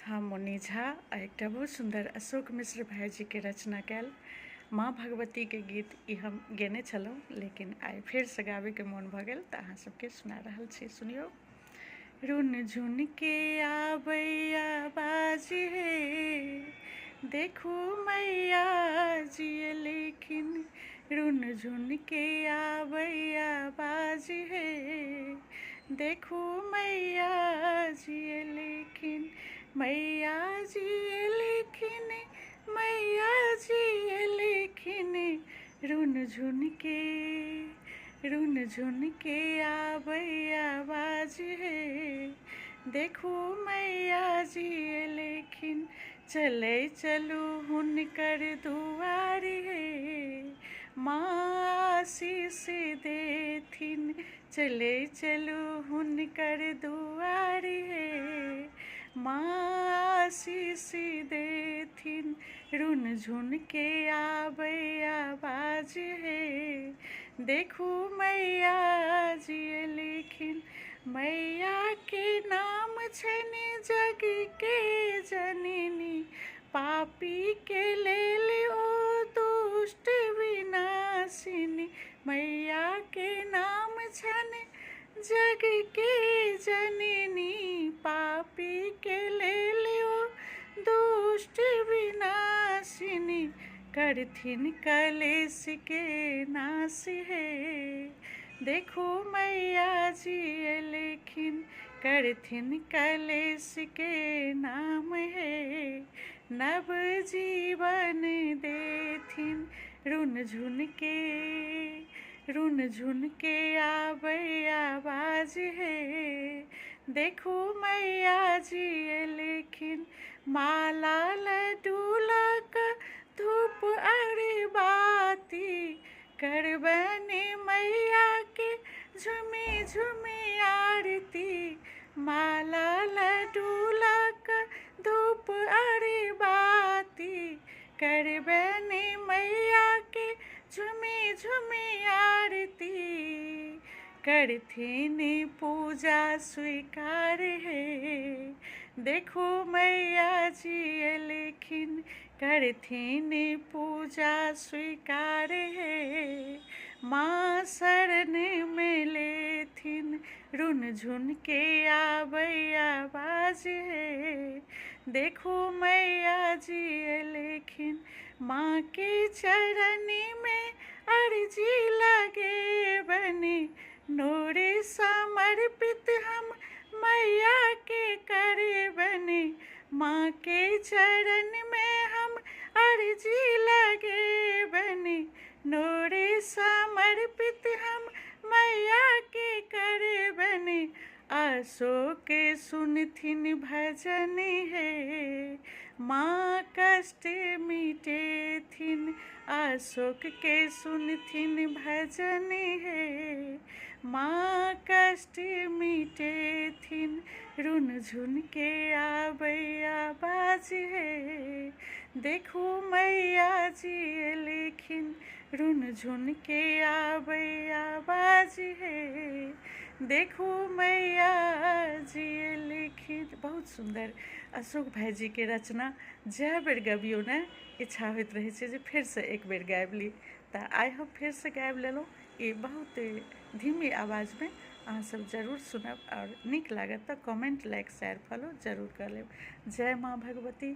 हम मुन्नी झा आ एकटा बहुत सुन्दर अशोक मिश्र भाइजीके रचना कयल माँ भगवतीके गीत ई हम गयने छलहुँ, लेकिन आइ फेरसँ गाबैके मोन भऽ गेल तऽ अहाँ सबके सुना रहल छी, सुनियौ। रुन झुन के आबैया बाज हे, देखू मैया जी लेकिन, रुन झुन के आबैया बाज हे, देखू मैया जी लेकिन, मैया जी लेकिन, मैया जी लेकिन, रुन झुन के, रुन झुन के आबैया बाज हे, देखू मैया जी लेकिन, चलै चलू हुनकर दुआर हे, माँ आशीष देथिन, चलै चलू हुनकर दुआर हे, माँ आशीष देथिन, रुन झुन के आबैया बाज हे, देखू मैया जी लेकिन, मैया के नाम छनि जग के जननी, पापी के लेल ओ दुष्ट विनाशिनी, मैया के नाम छनि जग के जननी, पापी के लेल ओ दुष्ट विनाशिनी, करथिन कलेश के नाश हे, देखू मैया जी लेकिन, करथिन कलेश के नाम हे, नव जीवन देथिन, रुन झुन के, रुन झुन के आबैया बाज हे, देखू मैया जी लेकिन, माला लड्डू का धूप अरबाती, करबनि मैया के झुमी झुमी आरती, माला लड्डू का धूप अरबाती, करबनि मैया के झुमी झुमी आरती, करथिन पूजा स्वीकार हे, देखू मैया जी लेकिन, करथिन पूजा स्वीकार हे, माँ शरण में लेथिन, रुन झुन के आबैया बाज हे, देखू मैया जी लेकिन, माँ के चरनी में अर्जी लगे बनी, नोरे समर्पित हम मैया के करबनी, माँ के चरण में हम अर्जी लगे बनी, नोरे समर्पित हम मैया के करबनी, अशोक सुनथिन भजन हे, माँ कष्ट मिटेथिन, अशोक के सुनथिन भजन हे, माँ कष्ट मिटेथिन, रुन झुन के आबैया बाज हे, देखू मैया जी लेकिन, रुन झुन के आबैया बाज हे, देखू मैया जी लेकिन। बहुत सुन्दर अशोक भाईजीके रचना, जए बेर गबियौ ने इच्छा होइत रहै छै जे फेरसँ एक बेर गाबि ली, तऽ आइ हम फेरसँ गाबि लेलहुँ। ई बहुत धीमी आवाजमे अहाँ सब जरूर सुनब आओर नीक लागत तऽ कमेंट, लाइक, शेयर, फॉलो जरूर कऽ लेब। जय माँ भगवती।